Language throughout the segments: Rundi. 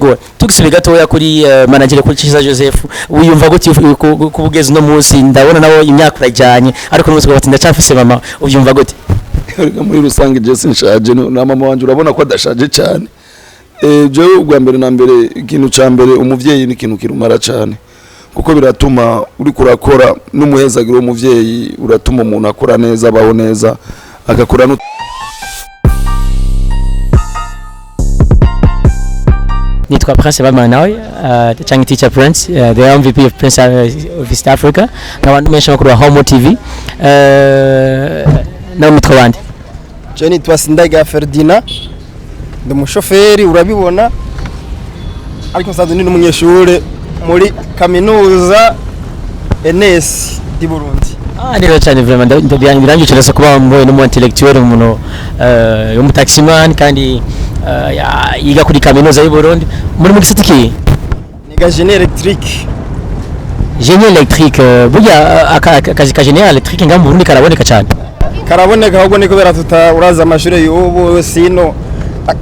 Ego, tugisubiye gatoya kuri manager, kuri Ciza Joseph, wiyumva gute kubugeza uno munsi? Ndabona nawe imyaka urajyanye, ariko uno munsi ukavuga ati ndacafise mama, ubyumva gute? Erega muri rusange je sinshaje, na mama wanje urabona ko adashaje cyane. Jewe ubwa mbere na mbere, ikintu ca mbere, umuvyeyi ni ikintu kirumara cyane, kuko biratuma uriko urakora n'umuhezagiro w'umuvyeyi uratuma umuntu akora neza, abaho neza, agakora Nitwa Prince Bamanawe, cyangwa Teacher Prince, the MVP of Prince of East Africa, nkaba ndi makuru wa Home TV. Nawe mitwa bande? Je nitwa Sindaga Ferdinand, ndi umushoferi urabibona, ariko nsanzwe ndi n'umunyeshure muri kaminuza ENS di Burundi. Ah, neza cyane vraiment, birangiye kuba mboye n'umu intellectuel, umuntu w'umutaximan kandi yiga kuri kaminuza y'u Burundi. Muri mu gisata ki? Niga génie électrique. Génie électrique. Burya akazi ka génie électrique ngaha mu Burundi karaboneka cyane? Karaboneka, ahubwo ni kubera tuta uraza amashure y'ubu sino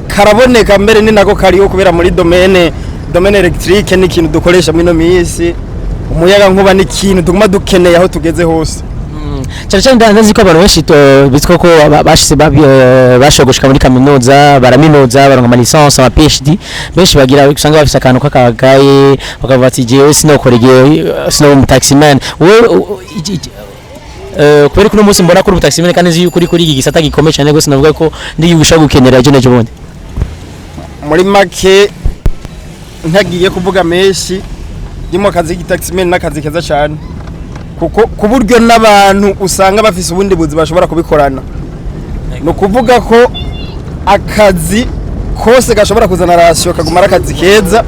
karaboneka, mbere ni nako kariho, kubera muri domaine électrique ni ikintu dukoresha muri ino minsi, umuyaga nkuba ni ikintu tuguma dukeneye aho tugeze hose. Cyane cyane ndazi ko abantu benshi bitwa ko bashitse bashoboye gushika muri kaminuza, baraminuza, baronka ama licence, ama PhD, benshi bagira usanga bafise akantu k'akagaye, bakavuga ati jewe sinokora igihe sinoba umutaximan. Wewe kubera ko uno munsi mbona ko uri umutaximan kandi nzi yuko uri kuri iki gisata gikomeye cyane gose, navuga ko ndi gushobora gukenera ejo n'ejo bundi. Muri make, ntagiye kuvuga menshi, ndimo akazi k'itaximan n'akazi keza cyane, kuko ku buryo n'abantu usanga bafise ubundi buzi bashobora kubikorana. Ni ukuvuga ko akazi kose gashobora kuzana ration kaguma ari akazi keza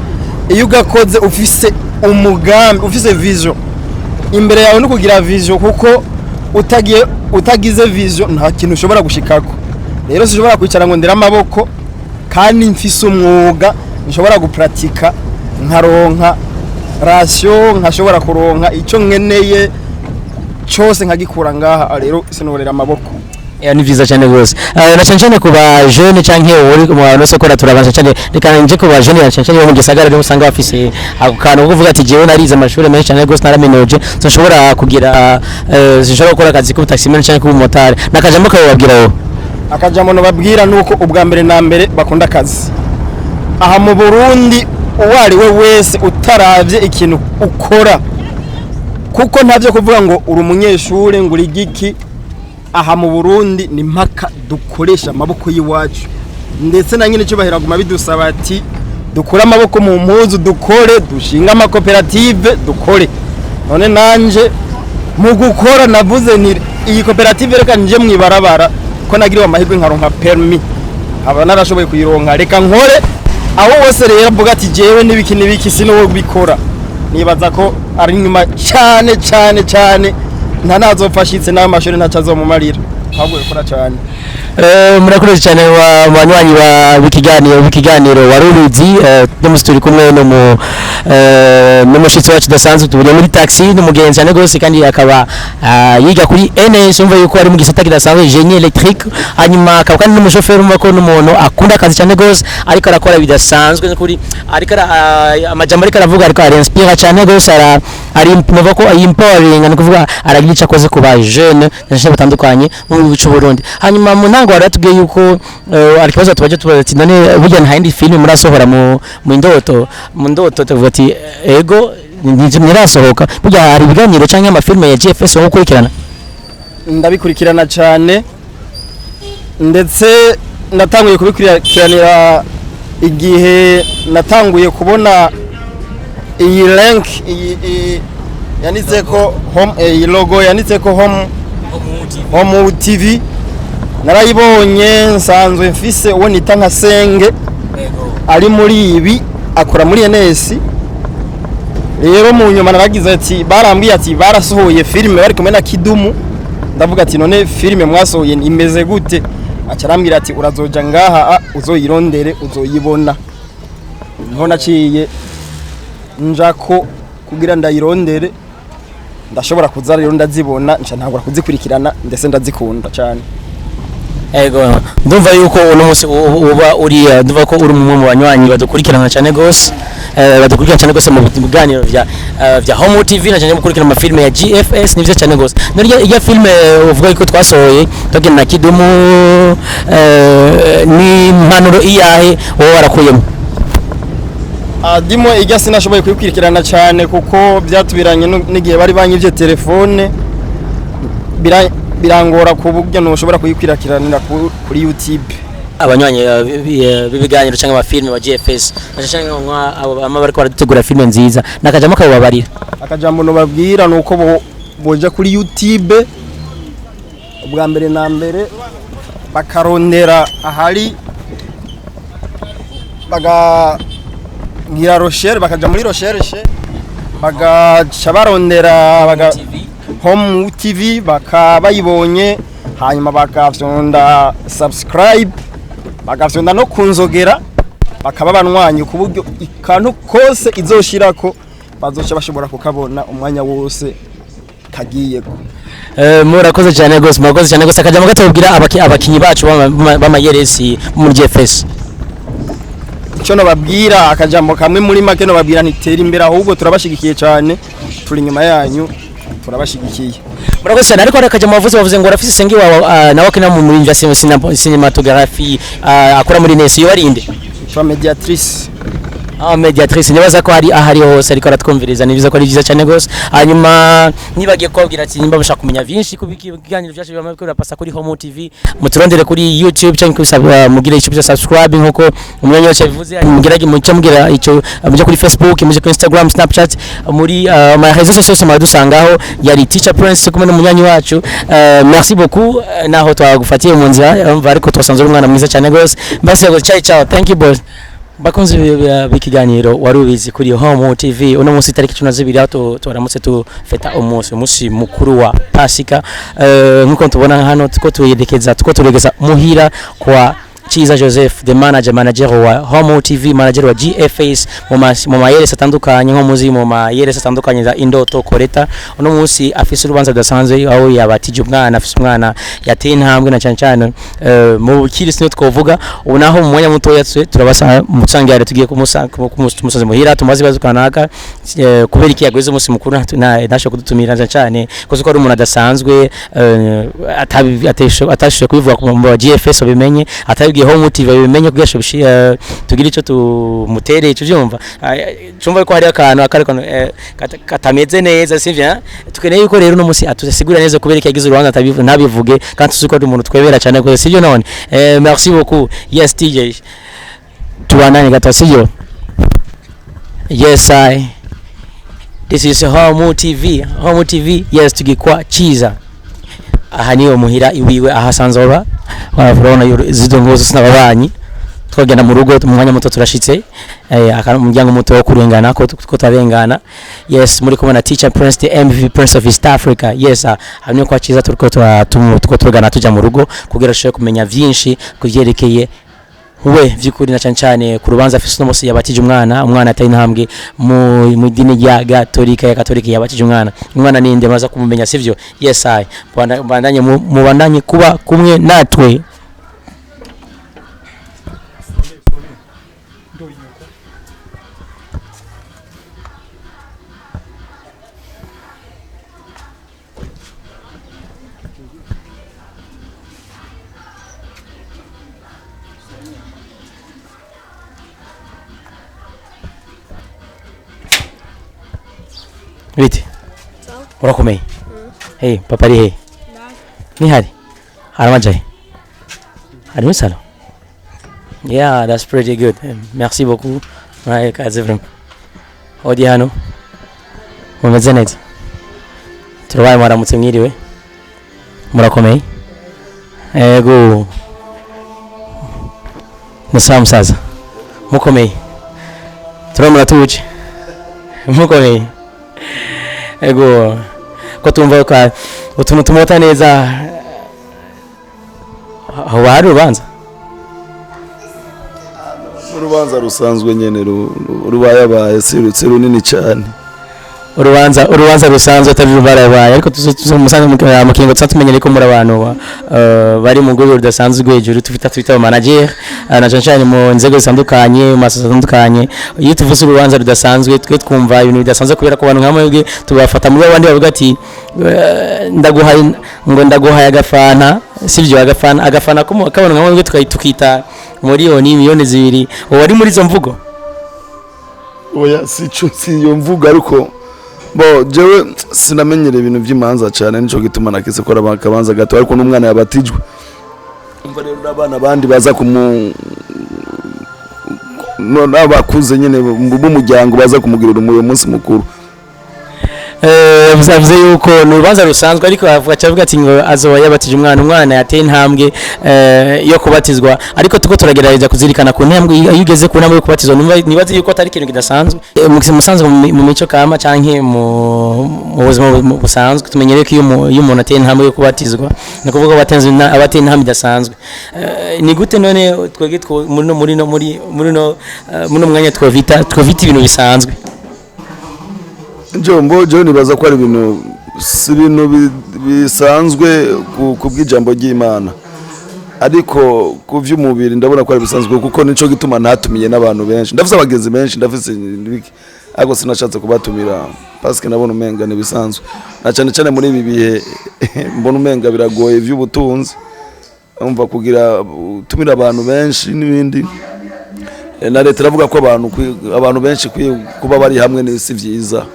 iyo ugakoze ufise umugambi, ufise vision imbere yawe, no kugira vision, kuko utagiye utagize vision nta kintu ushobora gushikako. Rero sinshobora kwicara ngo ndere amaboko kandi mfise umwuga nshobora gupratika, nkaronka ration, nkashobora kuronka icyo nkeneye cyose nkagikura ngaha. Rero sinorera amaboko. Ni vyiza cyane gose. Na cyane cyane ku ba jeune canke uri mu bantu sokora, turabanza cyane, reka nje ku ba jeune na cyane cyane bo mu gisagara, rero usanga bafise ako kantu ko kuvuga ati jewe narize amashuri menshi cyane gose, naraminuje, sinshobora kugira sinshobora gukora akazi k'ubutaximan canke k'ubumotari. Nakajambo kawe babwira wowe? Akajambo nababwira nuko ubwa mbere na mbere bakunda akazi. Aha mu Burundi uwo ari we wese utaravye ikintu ukora, kuko ntavyo kuvuga ngo uri umunyeshure ngo uri igiki, aha mu Burundi ni mpaka dukoresha amaboko y'iwacu. Ndetse na nyine cyubahiro aguma bidusaba ati dukure amaboko mu mpuzu, dukore, dushinge amakoperative, dukore. None nanje mu gukora navuze nti iyi koperative reka nje mwibarabara, ko nagiriwe amahirwe nkaronka permis, aba narashoboye kuyironka, reka nkore. Aho wose rero avuga ati jewe n'ibiki n'ibiki sinuwo bikora, nibaza ko ari inyuma cyane cyane cyane, nta nazopfa ashitse n'ayo mashuri ntaco azomumarira, ahubwo bikora cyane. Murakoze cyane wa banywanyi ba bikiganiro warubizi. No musi turi kumwe no mu n'umushitsi wacu udasanzwe, tuburiye muri taxi, n'umugenzi cyane gose, kandi akaba yiga kuri NS, umva yuko ari mu gisata kidasanzwe, génie électrique, hanyuma akaba kandi n'umushoferi, umva ko n'umuntu akunda akazi cyane gose, ariko arakora bidasanzwe kuri ariko amajambo ariko aravuga, ariko arinspira cyane gose, ara ari nuvuga ko empowering, ni kuvuga aragira icyo akoze ku ba jeune na batandukanye mu gihugu cy'u Burundi. Hanyuma mu ntango wari watubwiye yuko hari ikibazo tubaje tubaza ati none burya nta yindi filime murasohora mu ndoto? Tuvuga ati ego, ntirasohoka. Burya hari ibiganiro cyangwa amafilime ya GFS wo gukurikirana? Ndabikurikirana cyane, ndetse natanguye kubikurikiranira igihe natanguye kubona iyi link, iyi yanditse ko home, iyi logo yanditse ko Home TV, narayibonye. Nsanzwe mfise uwo nita nka senge ari muri ibi, akora muri NS. Rero mu nyuma naragize ati barambwiye ati barasohoye filime bari kumwe na Kidumu. Ndavuga ati none filime mwasohoye imeze gute? Aca arambwira ati urazoja ngaha uzoyirondere uzoyibona. Niho naciye njako kugira ndayirondere, ndashobora kuza rero ndazibona, nca ntangura kuzikurikirana, ndetse ndazikunda cyane. Ego, ndumva yuko uno munsi uba uri ndumva ko uri umwe mu banywanyi badukurikirana cyane gose, badukurikirana cyane gose mu biganiro vya Home TV na cyane mukurikirana amafilme ya GFS. Nivyo cyane gose. Nirya iya filme uvuga yuko twasohoye tugenda na Kidumu, ni impanuro iyahe wowe warakuyemo? Dimo ijya sinashoboye kuyikurikirana cyane kuko byatubiranye n'igihe bari banyivye telefone, birangora ku buryo ntushobora kuyikurikiranira kuri YouTube. Abanywanyi b'ibiganiro cyangwa amafilme wa GFS na cyane nka abo bama bariko baradutegura filme nziza, nakajamo kababarira. Akajambo nobabwira ni uko boja kuri YouTube ubwa mbere na mbere, bakarondera ahari bakagira recherche, bakaja muri recherche, bagaca barondera baga Home TV, bakaba bayibonye, hanyuma bakafyonda subscribe, bagafyonda no kunzogera, bakaba banywanyi ku buryo ikantu kose izoshirako bazoca bashobora kukabona umwanya wose kagiyeko. Murakoze cyane gose, murakoze cyane gose. Akajambo gato babwira abakinyi bacu b'amayeresi muri GFS. Icyo nababwira, akajambo kamwe muri make nababwira, ntitera imbere, ahubwo turabashigikiye cyane, turi inyuma yanyu, turabashigikiye. Murakoze cyane. Ariko hari akajambo bavuze ngo urafise senge wawe, nawe akina mu muri vya cinematography, akora muri Nesi, yo arinde? Yitwa Mediatrice. Ah, Mediatrice, nibaza ko hari ahari hose ariko aratwumviriza, ni byiza ko ari byiza cyane gose. Hanyuma nibagiye kubabwira ati nimba mushaka kumenya vyinshi ku biganiro byacu bama birapasa kuri Home TV, muturondere kuri YouTube cyangwa kuri mugire icyo bya subscribe nkuko umwanya wose bivuze, hanyuma mugerage muce mugira icyo muje kuri Facebook, muje kuri Instagram, Snapchat, muri ma réseaux sociaux muradusangaho. Yari Teacher Prince kumwe n'umunywanyi wacu. Merci beaucoup, naho twagufatiye mu nzira, urumva, ariko twasanze uri umwana mwiza cyane gose. Mbese ngo ciao ciao, thank you boss. Bakunzi b'ikiganiro Wari Ubizi kuri Home TV, uno munsi tariki 12 aho turamutse tufeta umunsi mukuru wa Pasika. Nkuko tubona hano tuko tuyerekeza, tuko turegeza muhira kwa Chiza Joseph, the manager wa Home TV, manager wa GFS mu mayeresi atandukanye, nko muzi mu mayeresi atandukanye za Indoto Koreta. Uno munsi afise urubanza rudasanzwe aho yabatije umwana, afise umwana yateye intambwe na cyane cyane mu bukirisi niyo twovuga ubu. Naho mu mwanya mutoya twe turabasa musangare tugiye kumusanze muhira, tumaze ibibazo kanaka, kubera iki yagweze umunsi mukuru ntashoboye kudutumira, cyane cyane kuko ko ari umuntu adasanzwe, atashoboye kubivuga ku ba GFS babimenye, atabibwiye Home TV babimenye, kugira ngo tugire icyo tumutereye, icyo ubyumva. Cumva ko hari akantu akari kantu katameze neza, sivyo? Tukeneye yuko rero uno munsi atusigurira neza kubera iki yagize urubanza ntabivuge, kandi tuzi ko ari umuntu twebera cyane rwose, sivyo? None merci beaucoup. Yes, TJ, tubananye gato, sivyo? Yes, I this is Home TV, Home TV. Yes, tugikwa Chiza, aha niyo muhira iwiwe ahasanzwe aba. Urabona zizo ngozo sinababanyi twagenda mu rugo mu mwanya muto turashitse, umuryango muto wo kurengana ko tarengana. Yes, muri kumwe na Teacher Prince, the MVP Prince of East Africa. Yes, hamwe kwa Chiza turiko turiko tugana tuja mu rugo kugira dushobore kumenya vyinshi kuvyerekeye we vy'ukuri, na cyane cyane ku rubanza afise uno munsi yabatije umwana, umwana atari intambwe mu dini rya Gatolika, ya Katolika. Yabatije umwana, umwana ninde maza kumumenya, sivyo? Yes, I bandanye mubandanye kuba kumwe natwe. Bite, urakomeye? Hey, papa ari he? Nihari haramajaye, hari muri salon. Yeah, that's pretty good. Merci beaucoup. Right, kaze vraiment. Odi hano, mumeze neza? Turabaye, mwaramutse, mwiriwe, murakomeye? Ego, musaza, musaza, mukomeye? Turaba muratuje, mukomeye? Ego, ko tumva ko utuntu tumota neza, aho hari urubanza? Urubanza rusanzwe nyene, rubayabaye, si runini cyane. Urubanza rusanzwe atari rubarabaye, ariko tuzo musanzwe mu kingo tuza tumenyereye ko muri abantu bari mu rwego rudasanzwe rwo hejuru, tufita twita aba manager, na cyane cyane mu nzego zitandukanye, mu masosiyete atandukanye. Iyo tuvuze urubanza rudasanzwe, twe twumva ibintu bidasanzwe, kubera ko abantu nka mwebwe tubafata muri abandi bavuga ati ndaguhaye, ngo ndaguhaye agafana, sibyo? Agafana k'abantu nka mwebwe tukita miliyoni, 2 miliyoni. Uwo ari muri izo mvugo? Oya, sico, si iyo mvugo, ariko bo jewe sinamenyereye ibintu by'imanza cyane, nico gituma nakise ko ari akabanza gato, ariko n'umwana yabatijwe. Umva rero, n'abana bandi baza kumu no n'abakuze nyene b'umuryango baza kumugirira uyu munsi mukuru. Avuze yuko ni urubanza rusanzwe, ariko avuga ati ngo azoba yabatije umwana yateye intambwe yo kubatizwa. Ariko tuko turagerageza kuzirikana ku ntambwe, iyo ugeze ku ntambwe yo kubatizwa, nibaze yuko atari ikintu kidasanzwe. Musanzwe mu mico kama canke mu buzima busanzwe, tumenyereye ko iyo umuntu ateye intambwe yo kubatizwa, ni ukuvuga abateye intambwe idasanzwe. Ni gute none twebwe muri no muri no muri muri no eh, muri no mwanya twovita ibintu bisanzwe? Njombo, jewe nibaza ko ari ibintu, si ibintu bisanzwe ku bw'ijambo ry'Imana, ariko ku by'umubiri ndabona ko ari bisanzwe, kuko nico gituma ntatumiye n'abantu benshi. Ndafise abagenzi benshi, ndafise ibiki, ariko sinashatse kubatumira parce que nabona umenga ni bisanzwe, na cyane cyane muri ibi bihe mbona umenga biragoye by'ubutunzi, umva, kugira utumira abantu benshi n'ibindi. Na leta iravuga ko abantu benshi kuba bari hamwe ni si vyiza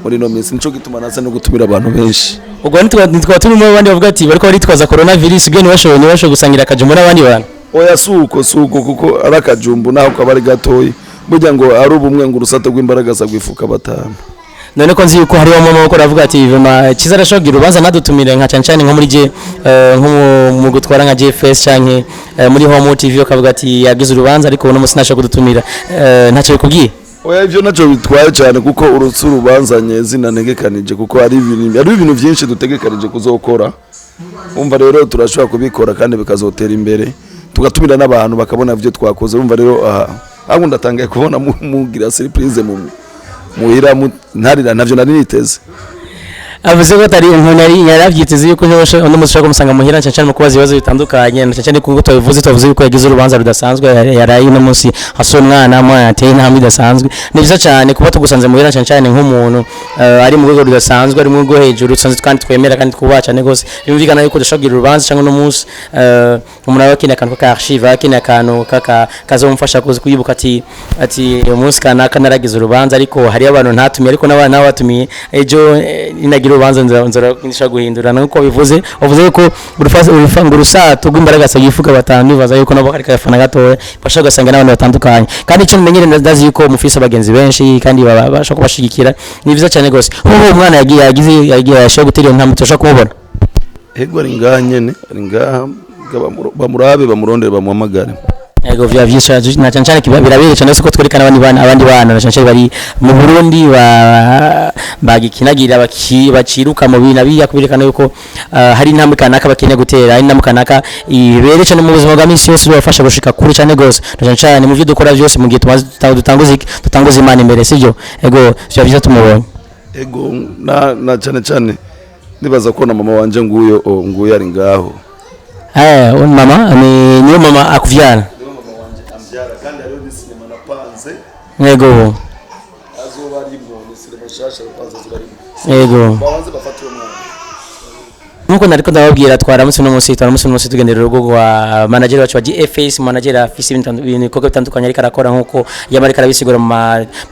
muri ino minsi, nico gituma nasa no gutumira abantu benshi. Ubwo ntitwa turi muri abandi bavuga ati bariko baritwaza coronavirus, ubwo ntibashoboye gusangira akajumbo n'abandi bantu? Oya, suko kuko ari akajumbu naho kaba ari gatoyi, burya ngo ari ubumwe, ngo urusato rw'imbaraga rwifuka batanu. None ko nzi yuko hariho mama uko aravuga ati vema Ciza arashobora kugira urubanza nadutumire, nka cyane cyane nko muri je nko mu gutwara nka JFS canke muri Home TV, akavuga ati yagize urubanza ariko uno munsi ntashobora kudutumira, ntacyo bikubwiye? Oya, ivyo naco bitwaye cyane, kuko urutsi urubanza nyezina ntegekanije, kuko ari ibintu byinshi dutegekanije kuzokora. Umva rero, turashobora kubikora kandi bikazotera imbere, tugatumira n'abantu bakabona ivyo twakoze. Umva rero, aha ahubwo ndatangaye kubona mugira surprise mu muhira ntarira, ntavyo nari niteze. Avuze ko atari umuntu yari yarabyiteze yuko uno munsi ushobora kumusanga muhira, cyane cyane mu kubaza ibibazo bitandukanye, na cyane cyane kuko tuvuze yuko yagize urubanza rudasanzwe, yaraye uno munsi hasuye umwana yateye intambwe idasanzwe. Ni byiza cyane kuba tugusanze muhira, cyane cyane nk'umuntu ari mu rwego rudasanzwe, ari mu rwego hejuru dusanzwe kandi twemera kandi twubaha cyane rwose. Byumvikana yuko dushobora kugira urubanza cyangwa uno munsi umuntu aba akeneye akantu k'aka archive, aba akeneye akantu kazomufasha kuza kwibuka ati uyu munsi kanaka naragize urubanza, ariko hariyo abantu ntatumiye, ariko n'abana nabatumiye ejo, ninagira urubanza nzora nshobora guhindura. Nuko bivuze, wavuze yuko ngo urusato rw'imbaraga yifuka batanu, bibaza yuko nabo kari kayafana gatoya bashobora gusanga n'abantu batandukanye. Kandi icyo mumenyere, ndazi yuko mufise abagenzi benshi kandi babasha kubashigikira. Ni byiza cyane rwose. Ubu umwana yagiye yagize yagiye yashobora gutera iyo ntambwe, turashobora kumubona? Ego, ari ngaha nyene, ari ngaha. Bamurabe, bamurondere, bamuhamagare. Yego, vya vyinshi na cyane cyane birabereye cyane ko twerekana abandi bana na cyane cyane bari mu Burundi bagikinagira, baciruka mu bintu abiya, kuberekana yuko hari intambwe kanaka bakeneye gutera, hari intambwe kanaka ibereye cyane mu buzima bwa misi yose, bibafasha gushika kure cyane gose, na cyane cyane mu byo dukora byose, mu gihe tumaze dutanguza Imana imbere, sibyo? Ego, vya byiza tumubonye. Ego, na cyane cyane ndibaza ko na mama wanje nguyo, oh, nguyo ari ngaho. Mama ni niyo mama akuvyara? Niwe mama wanje ambyara, kandi hariho n'isinema napanze azoba arimo, ni sinema nshasha napanze azoba arimo. Babanze bafate uwo mwana. Nkuko nariko ndababwira, twaramutse uno munsi tugendera urugo rwa manager wacu wa GFS, manager afise ibintu ibikorwa bitandukanye ariko arakora, nkuko yama ariko arabisigura mu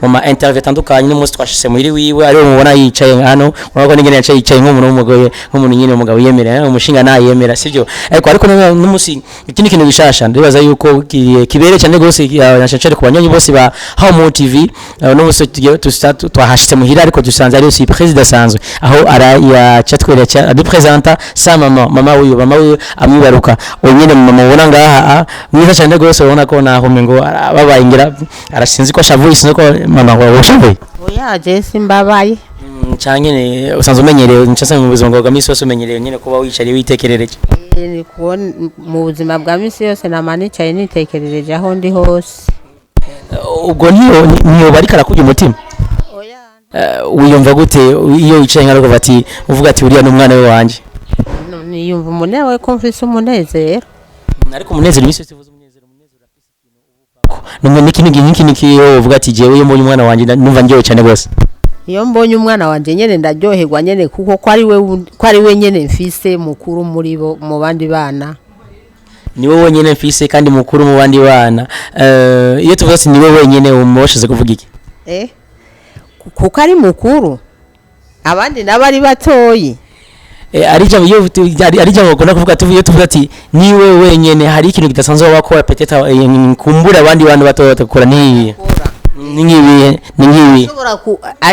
ma interview atandukanye. N'umunsi twashise muhiri wiwe, ariwe mubona yicaye hano. Urabona ko n'ingene yicaye nk'umuntu w'umugore, nk'umuntu nyine umugabo yemera, umushinga nayemera, sivyo? Ariko n'umunsi ikindi kintu gishasha ndibaza yuko kibereye cyane gose, na cyane ku banyonyi bose ba Home TV. N'umunsi twahashitse muhira, ariko dusanze ari surprise idasanzwe, aho ara yacatwereka, adupresenta sa mama, mama wiwe amwibaruka. Uwo nyene mama ubona ngaha, mwiza cyane gose, ubona ko naho ngo babaye ngira arasinzi ko ashavuye, sinzi ko mama wawe washavuye. Oya, je simbabaye. Canke usanzwe umenyereye, ncase mu buzima bwa misi yose umenyereye nyene kuba wicariye witekerereje? Ni kubona mu buzima bwa misi yose nama nicaye nitekerereje aho ndi hose. Ubwo ntiyo bariko arakurya umutima? Oya. Wiyumva gute iyo wicaye nka rugo bati uvuga ati uriya ni umwana we wanje? Niyumva umunezero ko mfise umunezero. Ariko umunezero, iminsi yose uvuze umunezero, umunezero urafise ikintu ubuvako. Ni nk'ikintu kiyo uvuga ati jewe iyo mbonye umwana wanje numva ndyohewe cyane rwose. Iyo mbonye umwana wanje nyene ndaryoherwa nyene, kuko ko ari we nyene mfise mukuru muri bo, mu bandi bana. Niwe wenyine mfise kandi mukuru mu bandi bana. Iyo tuvuze ati niwe wenyine, umubashize kuvuga iki? Kuko ari mukuru, abandi nabo ari batoyi. Ari ijambo iyo ari ijambo bakunda kuvuga. Tuvuye tuvuga ati niwe wenyene, hari ikintu kidasanzwe wakora peut-être kumbura abandi bantu bato batakora, ni nk'ibi, ni nk'ibi. Ushobora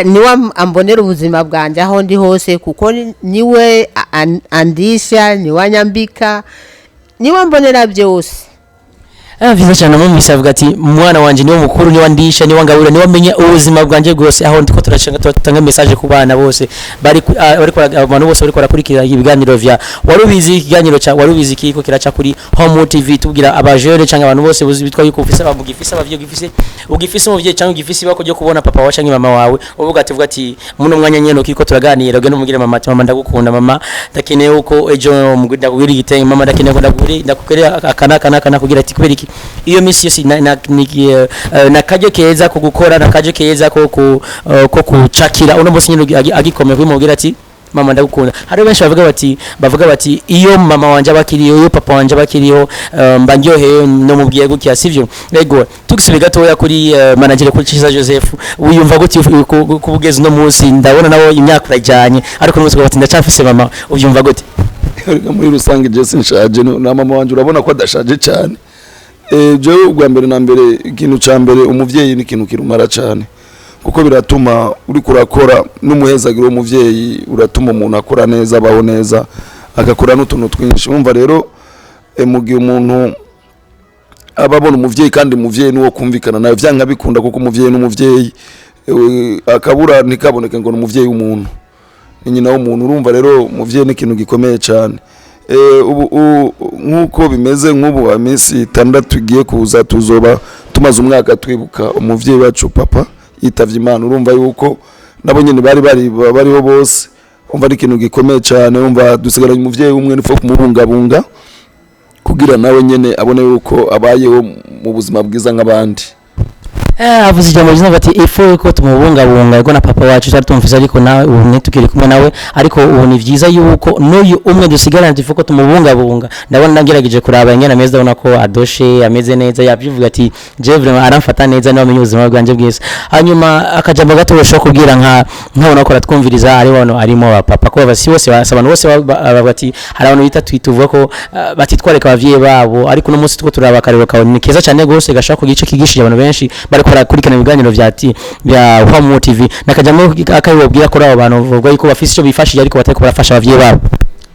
niwe ambonera ubuzima bwanjye aho ndi hose, kuko niwe andisha, niwe anyambika, niwe ambonera byose. Vyiza cyane. Mumvise avuga ati umwana wanje niwe mukuru, niwe andisha, niwe ngaburira, niwe amenya ubuzima bwanje bwose. Aho ndiko turashaka tutanga message ku bana bose bari abantu bose bariko barakurikira ibiganiro vya Warubizi, ikiganiro ca Warubizi kiko kiraca kuri Home TV. Tubwira abajene cyangwa abantu bose buzi bitwa yuko ufise abagifise abavyeyi, ugifise umuvyeyi cyangwa ugifise ibako ryo kubona papa wawe cyangwa mama wawe, uvuga ati muno mwanya nyene kiriko turaganira, ugende umubwire mama ati mama ndagukunda, mama ndakeneye uko ejo ndakugurira igitenge, mama ndakeneye ko ndakugurira aka n'aka n'aka n'aka, ati kubera iki iyo misi yose na karyo keza ko gukora, na karyo keza ko kucakira uno munsi nyene agikomeye kumubwira ati mama ndagukunda. Hari benshi bavuga bati iyo mama wanje abakiriho, iyo papa wanje abakiriho, mba ndyohewe no mubwiye gutya, sivyo? Ego, tugisube gatoya kuri manager, kuri Ciza Joseph. Wiyumva gute kubugeza uno munsi? Ndabona nawe imyaka urajyanye, ariko uno munsi ukavuga ati ndacyafise mama, ubyumva gute? Erega muri rusange je sinshaje, na mama wanje urabona ko adashaje cyane. Jewe ubwa mbere na mbere, ikintu ca mbere, umuvyeyi ni ikintu kirumara cyane, kuko biratuma uriko urakora n'umuhezagiro w'umuvyeyi uratuma umuntu akora neza, abaho neza, agakora n'utuntu twinshi. Umva rero, mu gihe umuntu aba abona umuvyeyi, kandi umuvyeyi niwo kumvikana nawe vyanka bikunda, kuko umuvyeyi n'umuvyeyi, akabura ntikaboneke ngo ni umuvyeyi w'umuntu, ni nyina w'umuntu. Urumva rero umuvyeyi ni ikintu gikomeye cyane. Ubu nk'uko bimeze, nk'ubu iminsi 6 igiye kuza tuzoba tumaze umwaka twibuka umuvyeyi wacu papa yitavye Imana. Urumva yuko nabo nyene bari bariho bose, umva ari ikintu gikomeye cyane. Umva dusigaranye umuvyeyi umwe, nifo kumubungabunga kugira nawe nyene abone yuko abayeho mu buzima bwiza nk'abandi. Avuze ijambo ryiza bati ifu ko tumubungabunga. Ego, na papa wacu twari tumufise, ariko nawe ubu ntitukiri kumwe nawe, ariko ubu ni vyiza yuko n'uyu umwe dusigarana tufu ko tumubungabunga. Ndabona nagerageje kuraba ingene ameze, ndabona ko adoshe, ameze neza. Yabyivuga ati je vraiment aramfata neza, niwe amenye ubuzima bwanje bwese. Hanyuma akajambo gato ushobora kubwira nkabona ko aratwumviriza, ari bano arimo ba papa, ko basi bose abantu bose bavuga ati hari abantu bita twituvuga ko batitwareka abavyeyi babo, ariko uno munsi tuko turaba akarero kawe ni keza cyane gose, gashaka kugira ico kigishije abantu benshi bariko barakurikirana ibiganiro vya Home TV. Nakajambo akabibabwira kuri abo bantu bavuga yuko bafise ico bifashije ariko batariko barafasha abavyeyi babo.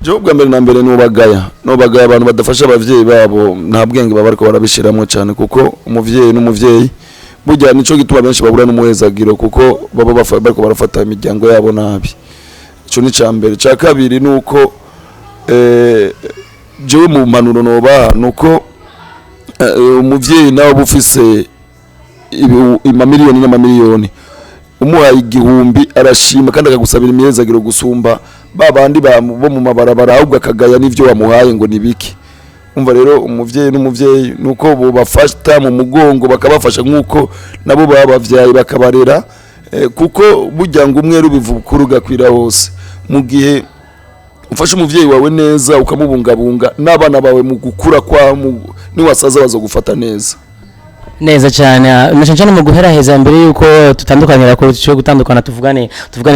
Jewe ubwa mbere na mbere nubagaya abantu badafasha abavyeyi babo, nta bwenge baba bariko barabishiramwo cyane, kuko umuvyeyi n'umuvyeyi burya nico gituma benshi babura n'umuhezagiro, kuko baba bariko barafata imiryango yabo nabi. Ico ni ca mbere. Ca kabiri nuko jewe mu mpanuro nobaha nuko umuvyeyi nawe uba ufise amamiliyoni n'amamiliyoni, umuhaye 1000 arashima kandi akagusabira imihezagiro gusumba ba bandi bo mu mabarabara, ahubwo akagaya n'ivyo wamuhaye ngo nibiki. Umva rero umuvyeyi n'umuvyeyi nuko bobafata mu mugongo, bakabafasha nkuko nabo babavyaye bakabarera, kuko burya ngo umwe rubivukuru gakwira hose. Mu gihe ufashe umuvyeyi wawe neza ukamubungabunga, n'abana bawe mu gukura kwa niwasaza bazogufata neza. Neza cyane. Na cyane mu guheraheza, mbere yuko tutandukanira ko cyo gutandukana, tuvugane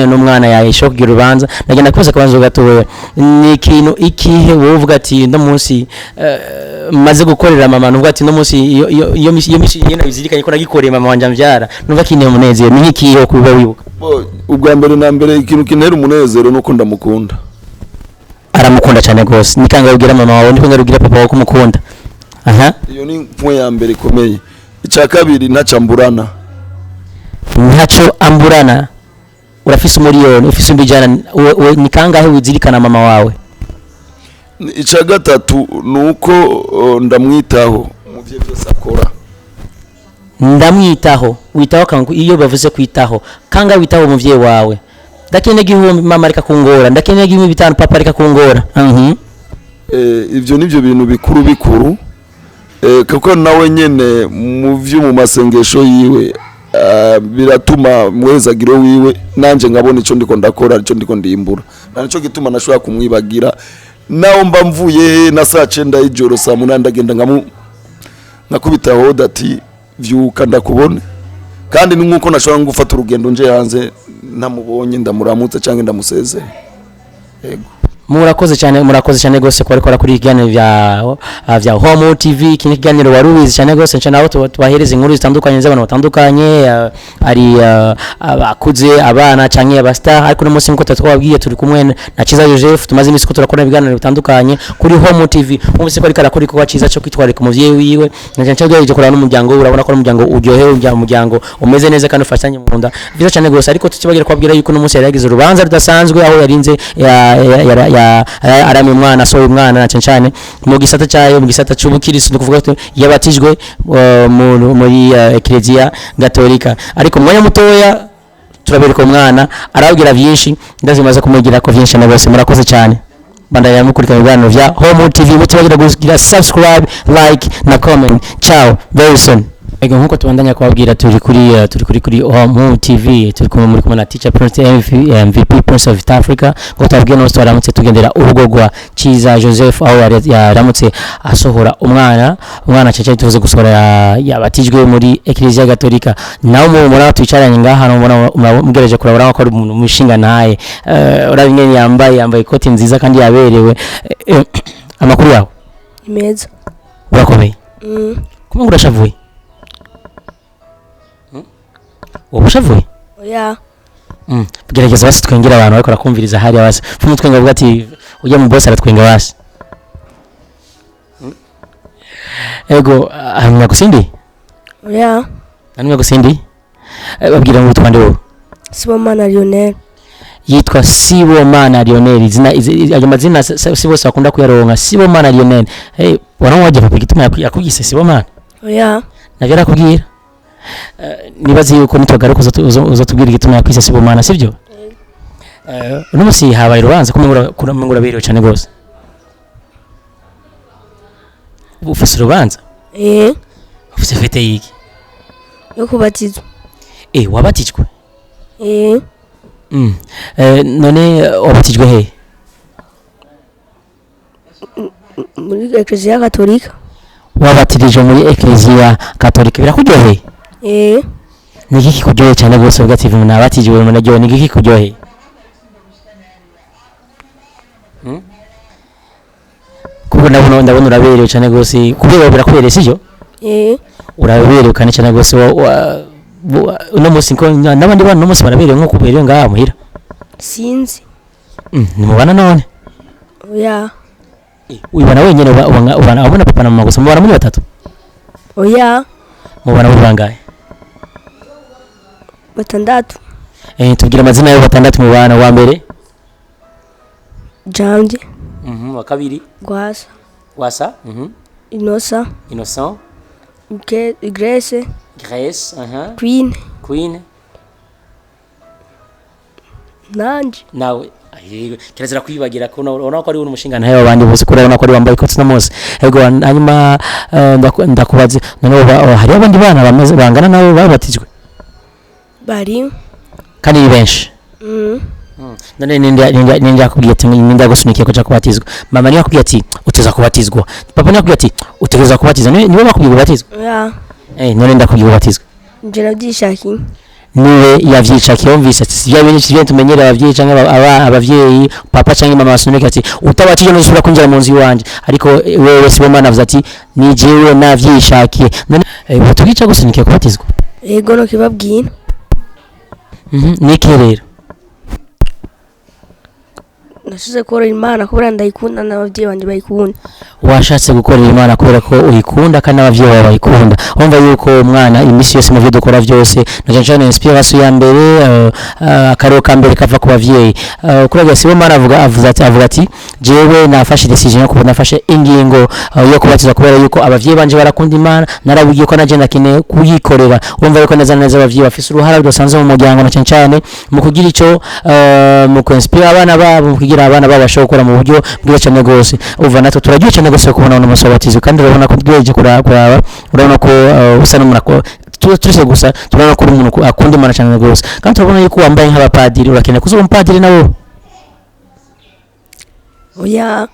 n'umwana yahisho kugira urubanza, nagenda kubaza akabanzo gatoya. Ni ikintu ikihe wowe uvuga ati no munsi maze gukorera mama, nuvuga ati no munsi iyo misi nyene bizirikanye ko nagikoreye mama wanje amvyara, numva kineye umunezero, ni ikihe kuba wibuka? Ubwa mbere na mbere ikintu kintera umunezero nuko ndamukunda. Aramukunda cyane gose. Nikanga ubwira mama wawe, ndiko ngarubwira papa wawe kumukunda. Aha, iyo ni point ya mbere ikomeye. Icya kabiri ntacamburana. Ntaco amburana. Urafise umuriyoni, ufise 100,000, ni kangahe wizirikana mama wawe? Icya gatatu nuko ndamwitaho mu byo byose akora. Ndamwitaho. Witaho kangu iyo bavuze kwitaho kanga witaho umuvyeyi wawe. Ndakeneye 1000, mama reka kungora. Ndakeneye 5000, papa reka kungora. Ivyo nivyo bintu bikuru bikuru, kuko nawe nyene mu vyo mu masengesho yiwe, biratuma mwezagiro wiwe nanje nkabona ico ndiko ndakora, ico ndiko ndimbura, na nico gituma nashobora kumwibagira naho mba mvuye na saa 9 y'ijoro, saa 8, ndagenda nkakubita hoda ati: "Vyuka ndakubone." Kandi ni nkuko nashobora gufata urugendo nje hanze ntamubonye, ndamuramutse cyangwa ndamusezeye. Yego. Murakoze cyane, murakoze cyane gose ko ariko kuri ikiganiro vya Home TV. Iki ni ikiganiro wari ubizi cyane gose cyane, aho tubahereza inkuru zitandukanye z'abantu batandukanye, ari abakuze, abana canke aba star. Ariko uno munsi, nkuko twababwiye, turi kumwe na Ciza Joseph. Tumaze iminsi ko turakora ibiganiro bitandukanye kuri Home TV. Mwumvise ko ariko arakora igikorwa ciza cyo kwitwararika umuvyeyi wiwe, na cyane cyane ugerageje kuraba n'umuryango we, urabona ko ari umuryango uryohewe, umuryango umeze neza kandi ufatanye mu nda, byiza cyane gose. Ariko tukibagira kubabwira yuko uno munsi yari yagize urubanza rudasanzwe, aho yarinze aramye umwana, asohoye umwana, na cyane cyane mu gisata cyayo, mu gisata cy'ubukirisitu, ni ukuvuga ko yabatijwe muri Eklezia Gatolika. Ariko mu mwanya mutoya turabereka umwana, arababwira byinshi, ndazimaze kumwigira ko byinshi na bose. Murakoze cyane, bandanya mukurikirana ibiganiro vya Home TV, mutibagira kugira subscribe, like na comment. Ciao, very soon. Ego, nkuko tubandanya kubabwira, turi kuri Home TV, turi kumwe muri kumwe na Teacher Prince MV, MVP Prince of East Africa. Ngo tubabwiye no twaramutse tugendera urugo rwa Ciza Joseph, aho yaramutse asohora umwana. Umwana cece tuvuze gusohora, yabatijwe muri Eklezia Gatolika. Nawe mu muraba twicaranye ngaha, mubona mugereje kurabura ko ari umuntu mushinga ntaye. Urabye ingene yambaye ikoti nziza kandi yaberewe. Amakuru yawe? Ni meza. Urakomeye? Mm. Kumbe urashavuye? Wowe ushavuye? Oya. Gerageza basi twengera abantu bariko barakumviriza hariya, basi fumu twenga, avuga ati ujya mu boss aratwenga basi. Ego, hanyuma gusindi? Oya. Hanyuma gusindi? Babwira ngo twande wowe. Sibomana Lionel. Yitwa Sibomana Lionel. Izina ayo mazina si bose bakunda kuyaronka. Sibomana Lionel. Hey, waramwaje papa igituma yakugise Sibomana? Oya. Navyo arakubwira. Nibaze yuko nitwagaruka uzotubwira igituma yakwise Sibomana, sibyo? Uno musi habaye urubanza, kumengura uraberewe cyane gose. Ufise urubanza? Eh. Ufise fête yiki? Yo kubatizwa. Wabatijwe? Eh. None wabatijwe he? Muri Eklezia Katolika. Wabatirijwe muri Eklezia Katolika, birakuryoheye? Eh. Ni iki kikuryoheye cyane gose uvuga ati nabatijwe umuntu aryohe? Ni iki kikuryoheye? Kuko ndabona uraberewe cyane gose, kubera birakubereye, sibyo? Eh. Uraberewe kandi cyane gose. Uno munsi ko n'abandi bana uno munsi baraberewe nk'uko uberewe ngaha muhira? Sinzi. Nimubana none? Oya. Ubana wenyine? Ubana abona papa na mama gusa? Mubana muri batatu? Oya. Mubana muri bangahe? Batandatu. Tubwire amazina y'abo batandatu mubana. Wa mbere? Jamje. Wa kabiri? Gwasa. Wasa. Inosa. Innocent. Grace. Grace. Queen. Queen. Nanje. Nawe yego, kirazira kwibagira ko urabona ko ari umushinga ntayo abandi bose, ko urabona ko ari wambaye ikoti no munsi. Yego, hanyuma ndakubaze none hariho abandi bana bameze bangana nawe babatijwe? Bari. Kandi ni benshi? Mm. None ninde yakubwiye ati, ninde yagusunikiye kuja kubatizwa? Mama niwe yakubwiye ati uteza kubatizwa? Papa niwe yakubwiye ati utegerezwa kubatizwa? Niwe bakubwiye kubatizwa? Oya. None ndakubwiye kubatizwa? Nje nabyishakiye. Niwe yavyicakiye, yumvise ati sivya bintu, sivya tumenyereye abavyeyi canke abavyeyi, papa canke mama basunike ati utabatije ntuzosubira kwinjira mu nzu iwanje. Ariko wewe Sibomana avuze ati ni jewe navyishakiye. None tugica gusunikiye kubatizwa? Yego, no kibabwira. Niki rero? Nashize gukorera Imana kubera ndayikunda n'ababyeyi banje bayikunda. Washatse gukorera Imana kubera ko uyikunda kandi n'abavyeyi bawe bayikunda. Urumva yuko umwana iminsi yose mu byo dukora byose, na cyane cyane inspiration ya mbere, akarero ka mbere kava ku bavyeyi. Kuri Sibomana avuga avuze ati avuga ati jewe nafashe decision yo kuba nafashe ingingo yo kubatizwa kubera yuko abavyeyi banje barakunda Imana, narabwiye ko naje ndakeneye kuyikorera. Urumva yuko neza na neza abavyeyi bafise uruhara rudasanzwe mu muryango, na cyane cyane mu kugira ico mu kuinspira abana babo, mu kugira abana babo bashobora gukora mu buryo bwiza cyane rwose. Uva natwe turaryohewe cyane rwose kubona uno munsi wabatizwe, kandi urabona ko tugejeje kuraba, urabona ko usa n'umuntu turetse gusa turabona ko uri umuntu akunda Imana cyane rwose, kandi turabona yuko wambaye nk'abapadiri. Urakeneye kuzoba umupadiri nawe? Oya.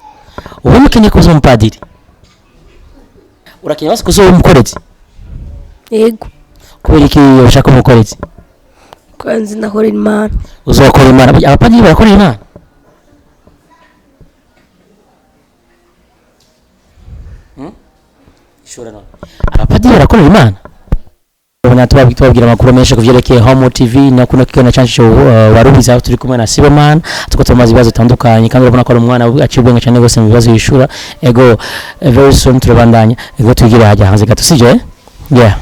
Ubu ukeneye kuzoba umupadiri? Urakeneye basi kuzoba umukorezi? Yego. Kubera iki ushaka umukorezi? Kubera nzi ndakorera Imana. Uzokora Imana? Abapadiri barakorera Imana? Abapadiri barakorera Imana? Ubona tubabwira amakuru menshi ku vyerekeye Home TV na kuno kiganiro cyacu warubiza, aho turi kumwe na Sibomana, tuko tumaze ibibazo bitandukanye, kandi urabona ko ari umwana aciye ubwenge cyane rwose mu bibazo yishura. Ego, very soon turabandanya. Ego, tugire hajya hanze gato, sivyo? Yeah,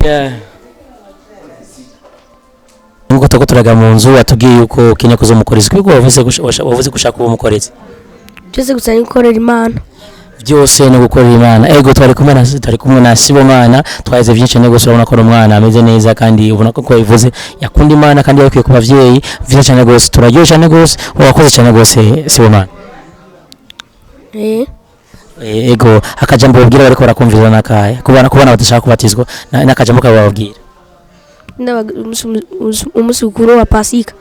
yeah. Nkuko tuko turaga mu nzu, watubwiye yuko ukeneye kuza umukorezi. Kuko wavuze wavuze ko ushaka kuba umukorezi. Byose gusa ni gukorera Imana. Byose ni gukorera Imana. Ego, twari kumwe na Sibomana, twaheze byinshi cyane rwose. Urabona ko ari umwana ameze neza, kandi ubona ko yabivuze yakunda Imana kandi yakwiye ku bavyeyi. Vyiza cyane rwose, turaryoshye cyane rwose. Urakoze cyane rwose, Sibomana. Eh. Ego, akajambo babwira bariko barakumviriza nakahe kubana badashaka kubatizwa, n'akajambo kababwira? Umunsi mukuru wa Pasika.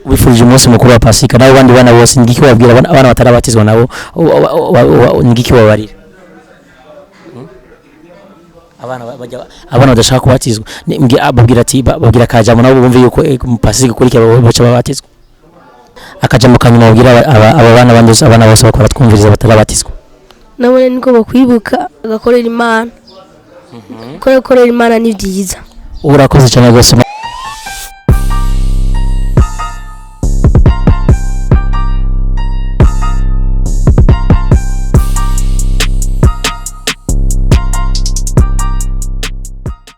Wifurije umunsi mukuru wa Pasika. Nabo bandi bana bose ngiki babwira, abana batarabatizwa nabo ngiki babarira? Abana badashaka kubatizwa, babwira ati babwira akajambo nabo bumve yuko mu Pasika ikurikira baca babatizwa. Akajambo kanyuma babwira aba bana bandi bose, abana bose bakora twumviriza batarabatizwa. Nabone niko bakwibuka bagakorera Imana, kuko gukorera Imana ni byiza. Urakoze cyane rwose.